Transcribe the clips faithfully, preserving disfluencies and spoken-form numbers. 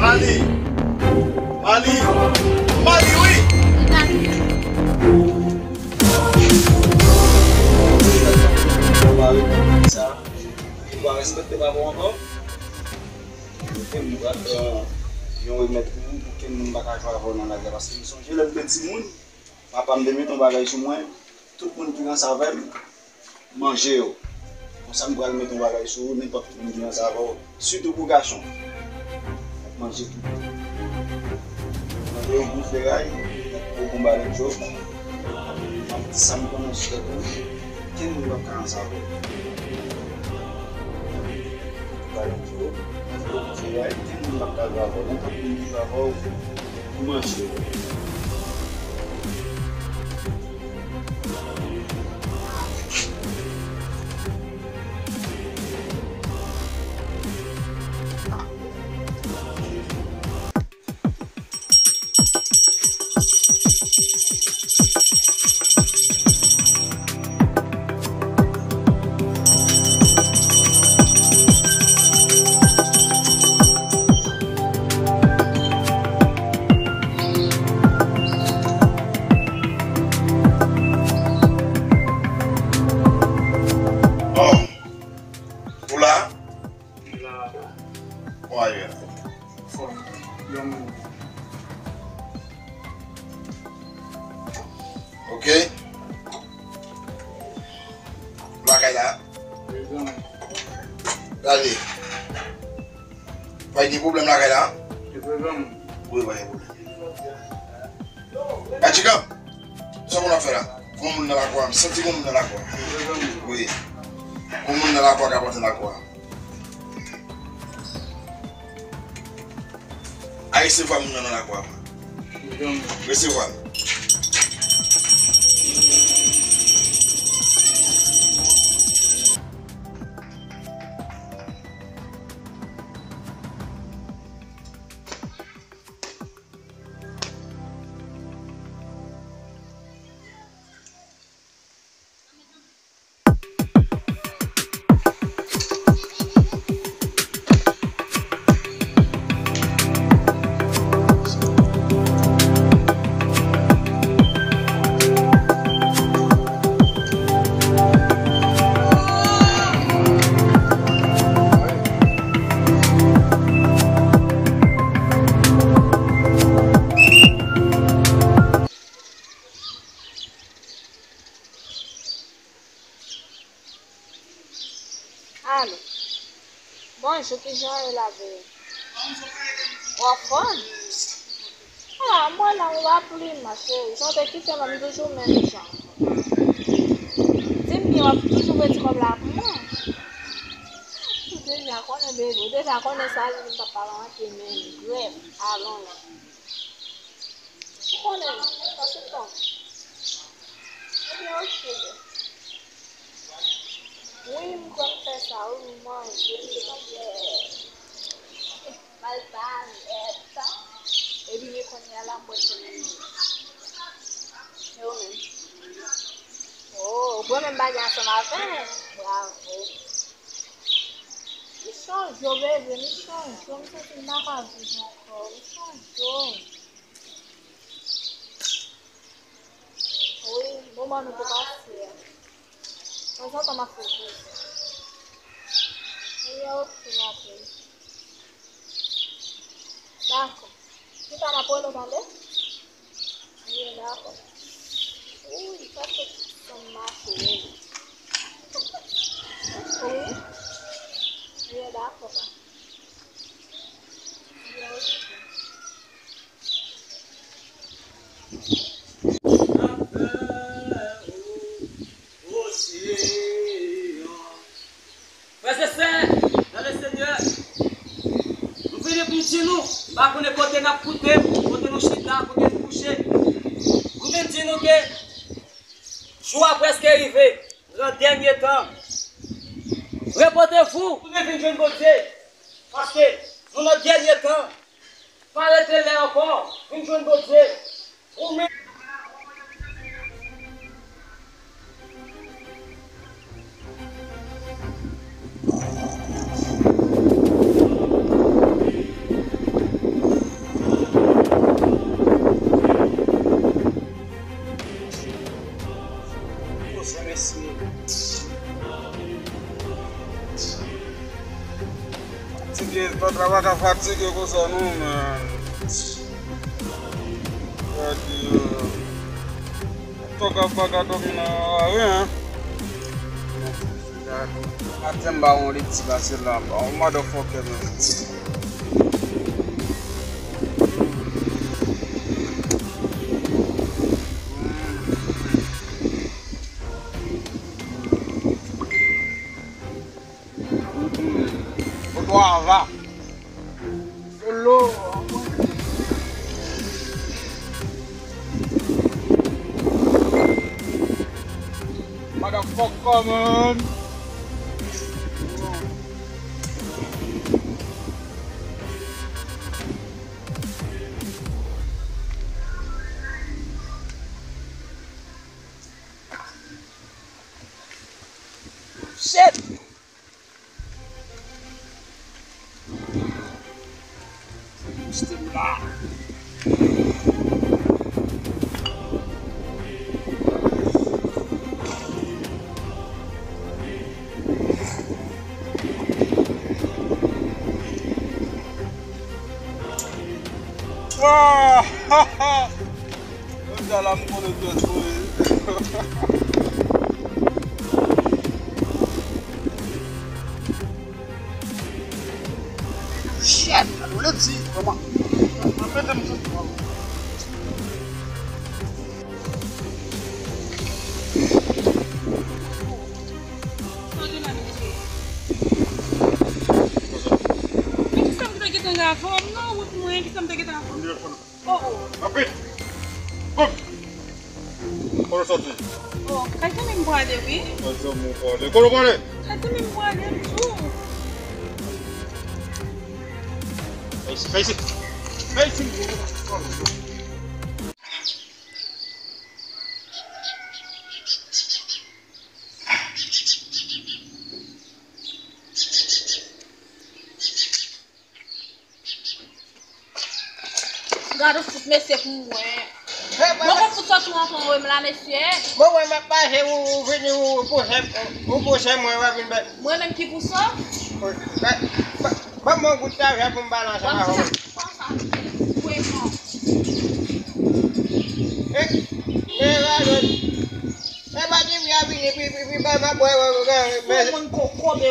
Mali! Mali! Mali, wi! Ou pa respekte papa w ankò? Ok, m pral fè yon remèd pou ou, pou kenn moun pa ka jwe avè w nan lagè, paske m sonje lè m te timoun, papa m te mete yon bagay sou mwen, tout moun ki ranse avè m, manje yo. Konsa m pral mete yon bagay sou ou, nenpòt moun ki ranse avè w, sitou pou gason. W ap manje tou. Manje yon bout feray, yon bon balèt djòb. M ap di sa m konnen sou tèt ou, kenn moun p ap ka ranse avè w. Valentino, Ferrari, kenn moun p ap ka jwe avè w. Nenpòt moun ki jwe avè w, ou manje. Bon. Ou la? La. Kòman ye? Fòm. Yon moun. Ok. Lakay la. Prezan. Gade. Pa gen pwoblèm lakay la? Gen pwoblèm. Wi, pa gen pwoblèm. Gadjikan, sa moun ap fè la? Gon moun nan lakwa, m santi gon moun nan lakwa. Wi. Gon moun nan lakwa k ap antre lakwa. A resevwa moun nan nan lakwa. Resevwa l. Alo. Bonjou, kijan w ye la, bebe? W anfòm? Ah, mwen la, ou pa pli, ma chérie. Jan w te kite m, m toujou menm jan. Di m byen, w ap toujou vle ti kòb la pou mwen? Ou deja konnen, bebe, ou deja konnen sa, li vin papa antre men grèv, alon la. Ou konnen, sa se tan. Ebyen, oke, bebe. Wi, m kwè m fè sa, wi, m manje, m te konn fè. Mal parèt. Epi men kounye a la m wè se menm. E ou menm? Oh, ou bwè menm bagay ansanm avè m. Bravo. M chanje w, bebe, m chanje w. M santi m pa ka viv ankò. M chanje w. Wi, moman nou te pase a. Tanzantan m ap fè l pou ou. Wi, ok, m ap fè l. Dakò. Chita, m ap rele w, tande? Wi, dakò. Wi, sa se san m mache, wi. Wi. Wi, dakò, pa. Wi, ok. Frè e sè nan le Senyè, nou vini pou n di nou, m pa konnen kote n ap koute m, kote nou chita, kote nou kouche. Nou vin di nou ke jou a prèske rive, nou nan dènye tan. Repentez-vous, tounen vin jwenn Bondye, paske nou nan dènye tan. Pa rete lè ankò, vin jwenn Bondye. Ou menm. Ti vye patra pa ka fatige konsa non, man. Gade, euh, tòg ap pa ka dòmi nan lari, hein. Maten m ba yon leti pase la, yon motherfucker, man. Poto ava. Solo. Motherfucker, man. Shit! Ah! Jodi a la m konnen pyès mwen ye. Shit! Gade w lè di, kòman? Mwen pete m tout. Men kisa m te gentan gade avè w nan wout mwen, kisa m te gentan Oh, oh. Rapid! Boum! Kote w soti? Oh, kay zanmi m prale, wi. Kay zanmi w prale. Kote w prale? Kay zanmi m prale, m tou. Fè isit, fè isit. Fè isit. Gade w fout mesye pou mwen. Mwen kon fout sòti w antre anwo m la mesye. Mwen wè m ap mache ou, ou vini ou pou chèm, ou pou chèm mwen wè vin bèt. Mwen menm ki pou sa? Ban mwen gout sa jè pou m pale ansanm avè w. Pran sa. Ou e pran. E, e, e, e, e, pa di m ya vini, pi, pi, pi, ba, ba, bwè, bwè, bwè, bwè. Pou moun koko, be.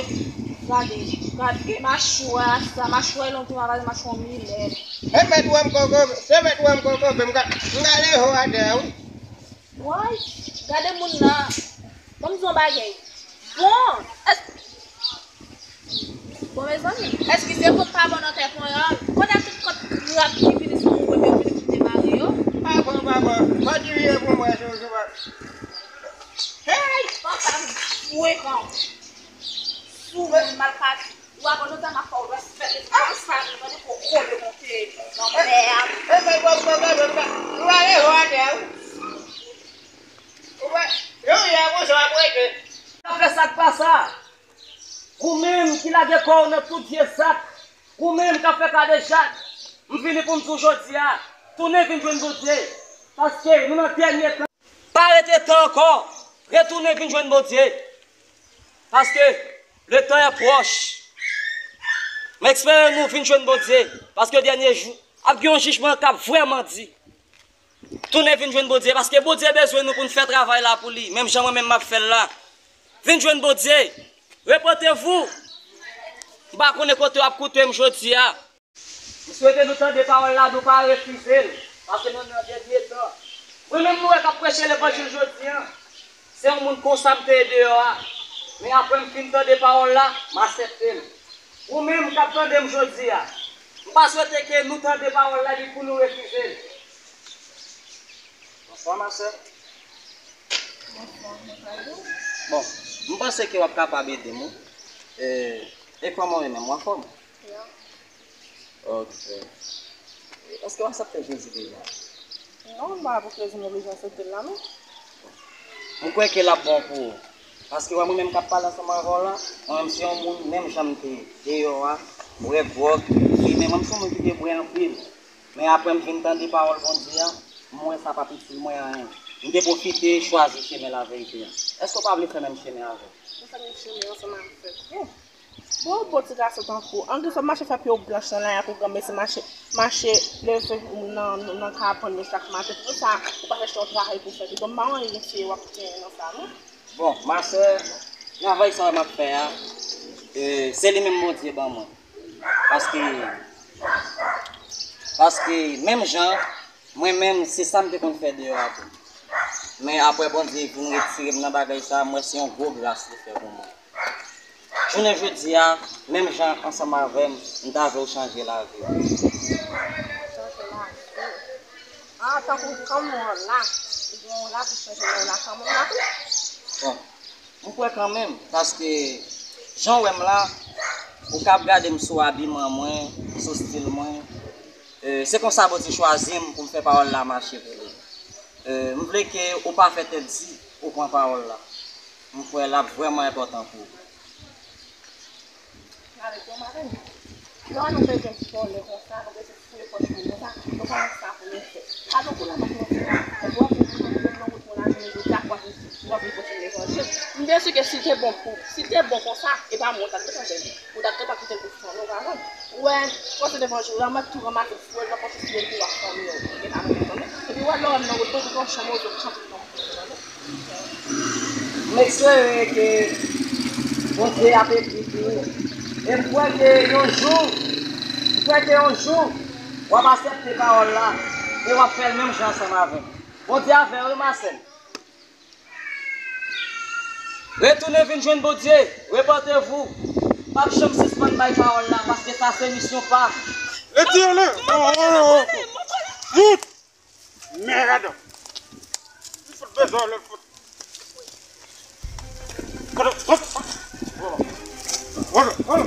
Gade, gade machwè a sa, machwè lontan, gade machwè milè. E mèt wè m koko, se mèt wè m koko, m ka, m ka leve w atè a, wi. Woy, gade moun nan. Ban m di w yon bagay. Bon, èske Bon, mezanmi, èske se pou m pa bon nan tè ponyòl? Kote tout kòt krab ki vini sou mwen, yo vini pou m depare yo? Pa bon, pa bon. Fò di rive pou mwen, sou, sou, pa. Hey, papa, frekan. Sou mwen, mal pati. Ou a bon, nou ta ma fè w respè. Ah, sa, nou mande pou kole monte nan mè a. E, e, bon, bon, bon, bon, bon. Ou va revwa atè, wi. Ou va, yo, yo, bon, sa va prete. Sa fè sa k pa sa. Ou menm ki lage kò w nan tout vye sak, ou menm k ap fè kadejak, m vini pou m di w jodi a, tounen vin jwenn Bondye, paske nou nan dènye tan. Pa rete tan ankò, retounen vin jwenn Bondye, paske le temps est proche. M espere nou vin jwenn Bondye, paske dènye jou, ap gen yon jijman k ap vrèman di. Tounen vin jwenn Bondye, paske Bondye bezwen nou pou n fè travay la pou li, menm jan mwen menm m ap fè l la. Vin jwenn Bondye. Repentez-vous. M pa konnen kote w ap koute m jodi a. M swete nou tande pawòl la, nou pa refize l, paske nou nan dènye tan. Mwen menm nou wè k ap preche levanjil jodi a. Se yon moun konsa m te ye deyò a. Men apre m fin tande pawòl la, m aksepte l. Ou menm k ap tande m jodi a, m pa swete ke nou tande pawòl la epi pou nou refize l. Bonswa, ma sè. Bonswa, mwen ka di w. Bon, m panse ke w ap kapab ede m, wi. E, e kòman w ye menm? Ou anfòm? Ya. Ok. Èske w aksepte Jezi deja? Non, m pa la pou Jezi, m oblije aksepte l la, non. M kwè ke l ap bon pou ou. Paske wè mwen menm k ap pale ansanm avè w la, mwen menm se yon moun, menm jan m te deyò a, bwè gwòg, fimen, mwen m se yon moun ki te bwè anpil. Men apre m vin tande pawòl Bondye a, m wè sa p ap itil mwen anyen. M te pwofite chwazi chemen laverite a. Èske w pa vle fè menm chemen avè m? Mezanmi, chemen ansanm avèk ou. Bon, bon ti gason tankou w. Ann di sa w mache fè pye w blanch nan lari a pou granmesi mache, mache leve nan, nan kabann yo chak maten. Poukisa ou pa chèche yon travay pou w fè pito? M pa wè anyen serye w ap genyen nan sa, non. Bon, ma sè, travay sa a m ap fè a, e, se li menm Bondye ban mwen. Paske, paske menm jan, mwen menm, se sa m te konn fè deyò a tou. Men apre Bondye vin retire m nan bagay sa a, m wè se yon gwo gras li fè pou mwen. Jounen jodi a, menm jan ansanm avè m, m ta vle w chanje lavi w. Chanje lavi w? Ah, tankou kòman w la, ou gen yon lavi chanje nan w la kanmenm la tou? Bon, m kwè kanmenm, paske jan w wè m la, ou kab gade m sou abiman mwen, sou stil mwen. E, se konsa Bondye chwazi m pou m fè pawòl la mache pou li. E, m vle ke ou pa fè tèt di ou pran pawòl la. M kwè l ap vrèman enpòtan pou ou. Gade, bon, madanm, lè nou bezwen vòlè konsa, nou bezwen fouye pòch moun konsa, nou pa wè sa pou nou fè. Alò, kou la, nou fè sa, nou ap vin nan wout moun la, nou di, "Dakò, jodi a, w ap vin pote levanjil." M te si ke si te bon pou, si te bon konsa, e pa mwen, ta dwe chanje. Ou ta, ta kite l pou fanmi w, pa vre? Ou wè, pase devan jou la, m ap tou ranmase fwèl nan pòch estil pou w ak fanmi w. E pa mwen, tande. Epi w wè lè w nan wout, ou pran chanm ou, ou kanpe nan wout, tande. M espere ke Bondye ap ekri pou ou. E m kwè ke yon jou, m kwè ke yon jou, w ap aksepte pawòl la, e w ap fè l menm jan ansanm avè m. Bondye avè w, wi, ma sè m. Retounen vin jwenn Bondye, repantevou. M p ap janm sispann bay pawòl la, paske sa se misyon pa m. Retire l! Oh, oh, oh, oh. Fout! Mèd! Li fout bezwen lòt fout. Fout, fout, fout. Voilà. Voilà, voilà.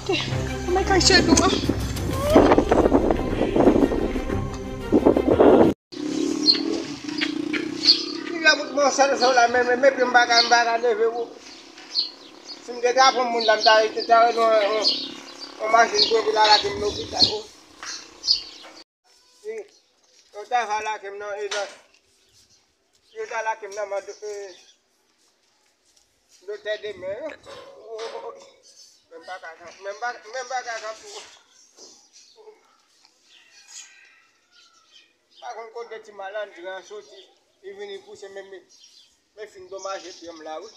Mwen kay chèk ou a. Piga bout mwen sal sa la, men, men, men, men, m pa ka, m pa ka leve, wo. Si m te ka pran moun la, m ta, ta, ta, yon, yon, yon machin pou vin la, lage m lopital, wo. Si yo ta va lage m nan, e nan, si yo ta lage m nan, mwen, e, Doktè demen, wi. Men m pa ka, men m pa, men m pa ka kanpe. Pa konn kote ti malandren an soti, li vini pouse men, men, men fin domaje pye m la, wi.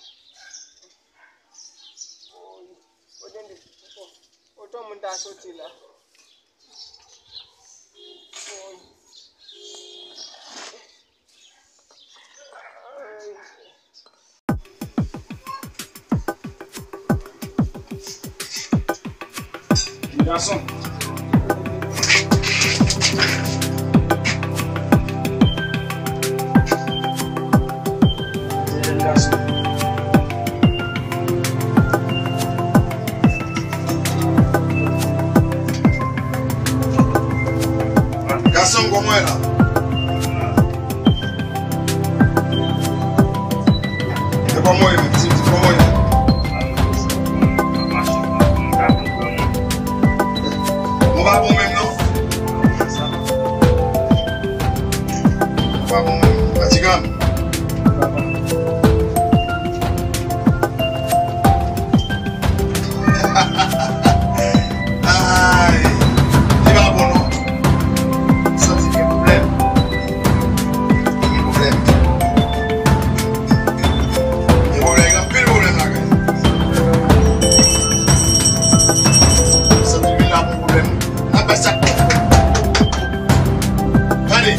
Kote, kote moun ta soti la? Gason. Jèn gason. Gason, kòman w ye la? E kòman w ye menm? Di m, di m kòman w ye menm? Mwen pa bon menm non. Mwen pa bon menm. Fatigam. Ay, li pa bon non. M santi gen pwoblèm. Gen pwoblèm. Gen pwoblèm, gen anpil pwoblèm lakay. M santi vin la pou pwoblèm. N ap bay sa. Gade.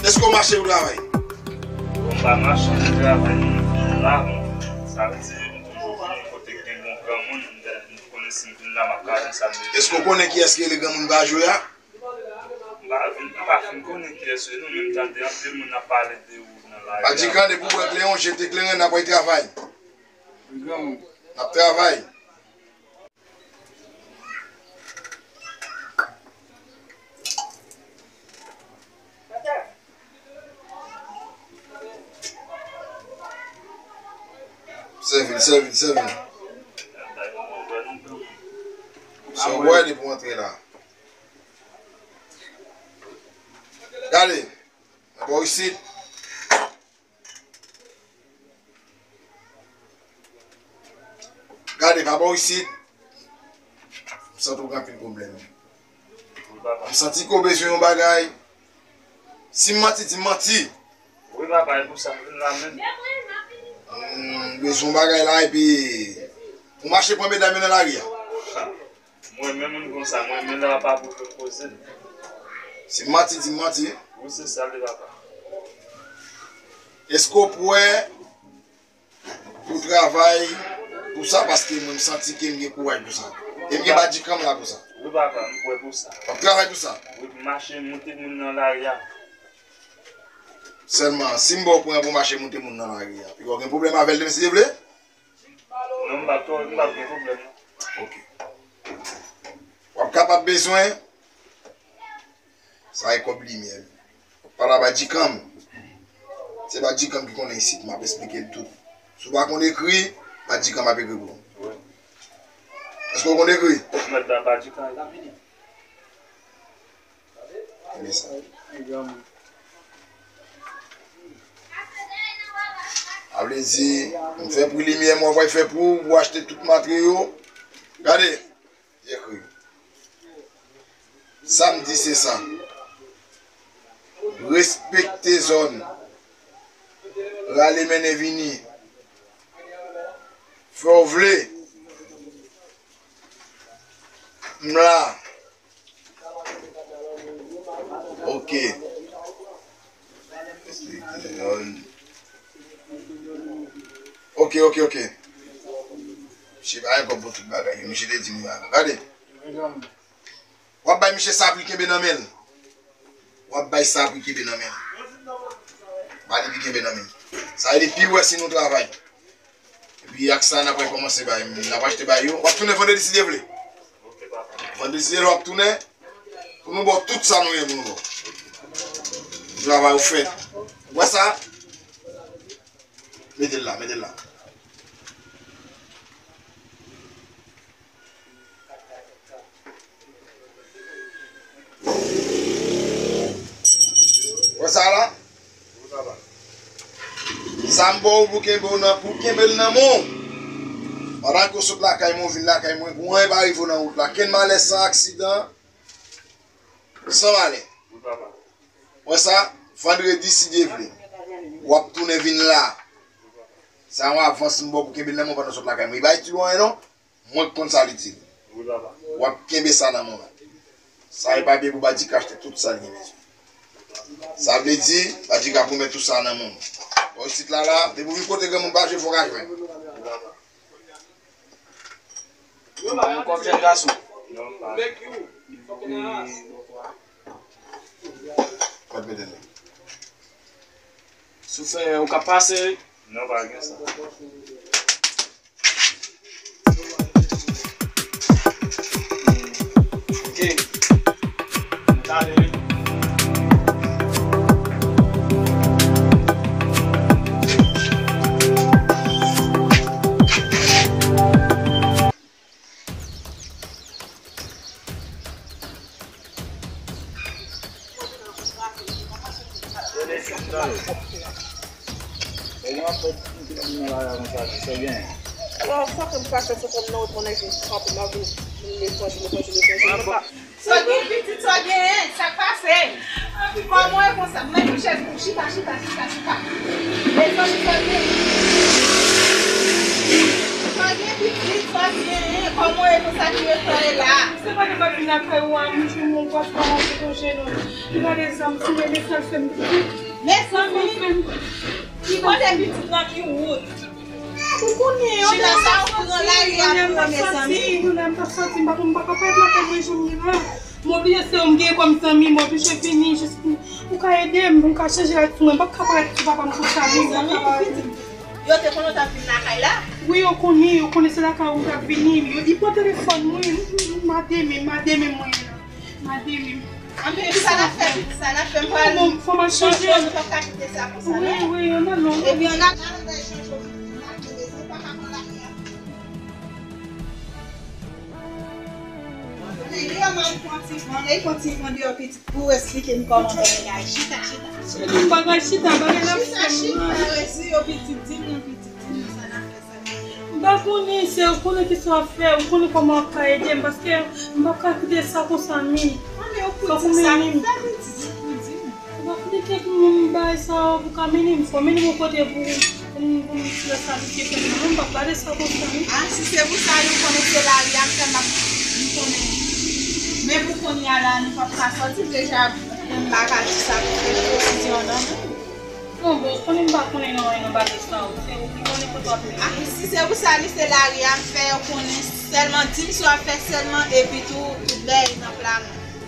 Èske w mache pou travay? Bon, m pa mache, m travay, m vin la, bon, sa vle di, m toujou vin kote k gen bon granmoun, m konnen si m vin la, m ap ka jwenn sa m bezwen. Èske w konnen kiyès ki rele granmoun pa jwe a? M pa vin, m pa fin konnen kiyès li non, men m tande anpil moun ap pale de ou nan lari a. Adikan, depi w pran kleyon, jete kleyon, n ap al travay. N ap travay. Sèvi l, sèvi l, sèvi l. Se yon bwè li pou antre la. Gade, bò isit. Gade, pa bò isit. M santi w gen anpil pwoblèm. M santi ke w bezwen yon bagay. Si m manti, di m manti. Wi, papa, e pou sa m vin la menm. Hmm, bezwen yon bagay la, epi ou mache pran medam yo nan lari a. Mwen menm moun konsa, mwen menm lè papa pou fè koze. Si m manti, di m manti. Wi, se sa li papa. Èske w prè pou travay pou sa? Paske mwen m santi ke m gen kouraj pou sa. E m gen badjikan m la pou sa. Wi papa, m prè pou sa. W ap travay pou sa? Wi, pou mache moute moun nan lari a. Sèlman, si m ba w pran pou mache moute moun nan lari a, piga w gen pwoblèm avè l demen si Dye vle? Non, m p ap twò, m p ap gen pwoblèm non. Ok. W ap kapab bezwen. Sa e kòb limyè. W ap pale a badjikan m. Se badjikan m ki konnen isit, m ap esplike l tout. Si w pa konn ekri, badjikan m ap ekri pou ou. Wi. Èske w konn ekri? Mèt la badjikan la vini. Ebyen sa. A vle di, m fè pri limyè m, w ap fè pou ou, pou w achte tout matye yo. Gade, li ekri. Sa m di se sa. Respekte zòn. Rale mennen vini. Fè w vle. M la. Ok. Ok, ok, ok. Misye pa gen kòb pou tout bagay. Misye te di m la. Gade. W ap bay misye sa pou l kenbe nan men l. W ap bay sa pou l kenbe nan men l. Ba li pou l kenbe nan men l. Sa vle di pi wè si nou travay. Epi ak sa, n ap rekòmanse bay, n ap achte bay yo. W ap tounen vandredi si Dye vle. Vandredi si Dye vle, w ap tounen pou nou ba w tout sa nou gen pou nou ba w. Travay ou fèt. Ou wè sa? Mete l la, mete l la. Wè sa la? Sa m ba w pou kenbe w nan, pou kenbe l nan men w. Pandan ke w sot lakay mwen, w vin lakay mwen, pou anyen pa rive w nan wout la. Kenn malè san aksidan, san malè. Wè sa, vandredi, si Dye vle, w ap tounen vin la. Sa yon avans m ba w pou kenbe l nan men w pandan w sot lakay mwen. Li pa itil ou anyen non. Mwen k konn sa l itil. W ap kenbe sa nan men w. Sa e papye pou Badjika achte tout sa l gen bezwen. Sa vle di, Badjika pwomèt ou sa nan men w. Bon, isit la, la, depi w vin kote granmoun pa jwe, fò w ka jwenn. Yo ba yo kòb jèn gason. Mèt mete l la. Si w fè, ou ka pase. Non, pa gen sa. Ok. Mwen t ale wi. Bon, fòk m pase sou kòm nan wot mwen nan jis kanpe m ap vin lesansi, lesansi, lesansi. Sa w gen pitit, sa w genyen, sa k pase? Kòman w ye konsa? Mwen pou chèz pou chita, chita, chita, chita. Mezanmi, sa w genyen? Sa w gen pitit, sa w genyen? Kòman w ye konsa ki resto ye la? Se pa de m ap vin lakay ou a, m jwenn yon gwo fwa manje pou jenon. Li gade zam sou mwen, li fè l fè m pitit. Mezanmi, ki kote pitit nan ki wout? Ou konnen, yon lè m t ap soti, yon lè m t ap soti, m pa konn, m pa ka parèt lakay mwen jan m ye la. M oblije, se ou m gen kòm zanmi, m oblije vini jis pou ou ka ede m, pou m ka chanje lèt sou mwen. M p ap ka parèt sou papa m konsa, non, m p ap ka parèt. Yo te konnen w t ap vin lakay la? Wi, yo konnen, yo konnen se lakay ou m t ap vini. Yo, li pran telefòn mwen, m, m, m, m a demen, m a demen mwen ye la. M a demen. Anben, sa n ap fè, sa n ap fè, m pral. Non, fò m al chanje. Non, nou p ap ka kite sa konsa, non. Wi, wi, ann al, non. Epi ann al, ann al chanje. Ann al pran ti van, ann al pran ti van deyò pitit pou w esplike m kòman w fè bagay. Chita, chita, chita. Bagay chita, bagay la. Chita, chita, resi yo pitit, di m non pitit, di m non sa n ap fè, sa n ap fè. M pa konnen, se ou konnen kisa w ap fè, ou konnen kòman w ap ka ede m, paske m p ap ka kite sa konsa, mi. Anben, ou pou di m sa pou fè pitit, ou pou di m. Ou pa konnen kèk moun bay sa yo pou ka mennen m, fò mennen m yon kote pou, pou m, pou m fè sa misye fè m nan, m p ap gade sa konsa, non. A, si se pou sa, nou konnen se lari a m fè m ap, m konnen. Men pou kounye a la, nou p ap ka sòti deja, m pa ka di sa pou fè presizyon nan, non. Non, bon, konnen m pa konnen nan anyen nan bagay sa yo. Se ou ki konnen kote w ap mennen. A, si se pou sa, li se lari a m fè yo konnen sèlman, di m si w ap fè sèlman, epi tou, tout bagay nan pla m.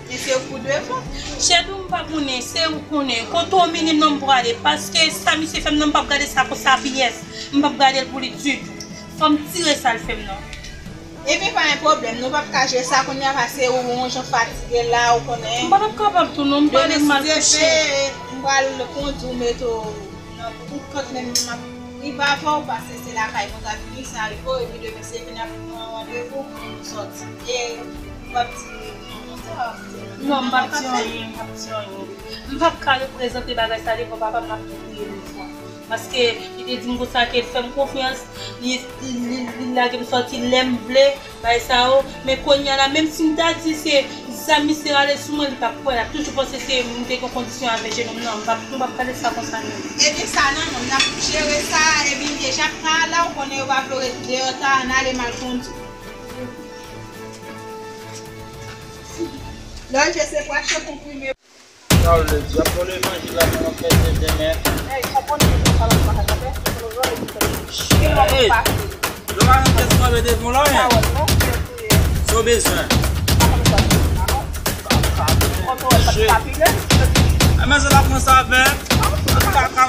Men se kou de van. Chèdou m pa konnen, se ou konnen. Kote w mennen m nan m prale. Paske sa misye fè m nan m p ap gade sa konsa pyès. M p ap gade l pou li ditou. Fò m tire sa l fè m nan. Ebyen pa gen pwoblèm, nou p ap ka jere sa kounye a paske ou yon jan fatige la, ou konnen. M pa t ap kapab tou non, m pale m mal kouche. Demen si Dye vle, m pral kondi w mete w nan yon kant men m ap rive avè w paske se lakay mwen ta vini, sa rive w, epi demen si Dye vle n ap pran randevou pou nou sòti. E ou p ap di non konsa. Non, m p ap di anyen, m p ap di anyen. M p ap ka reprezante bagay sa devan papa m, m ap tou kriye mil fwa. Paske li te di m konsa ke l fè m konfyans, li, li, li, li lage m sòti lè m vle, bagay sa yo. Men kounye a la, menm si m ta di se zam misye rale sou mwen, li p ap kwè, l ap toujou panse se m te gen kondisyon avè jenòm nan. M p ap, m p ap gade sa konsa non. Ebyen sa nan men w, n ap jere sa, epi m deja pa la, ou konnen yo pa vle w ret deyò ta, ann ale m al kondi w. Lè w rive se pwache konprime. Sa w vle di? Ap fè levanjil la pou w ap fè demen. Ey, konprann ke se pa lòt bagay la fè, se lòt bagay ki fè. Ey, lè w pa jwenn pyès manje devan w la, men. Sa w bezwen? Cheri. Enben se la pran sa avè kaka.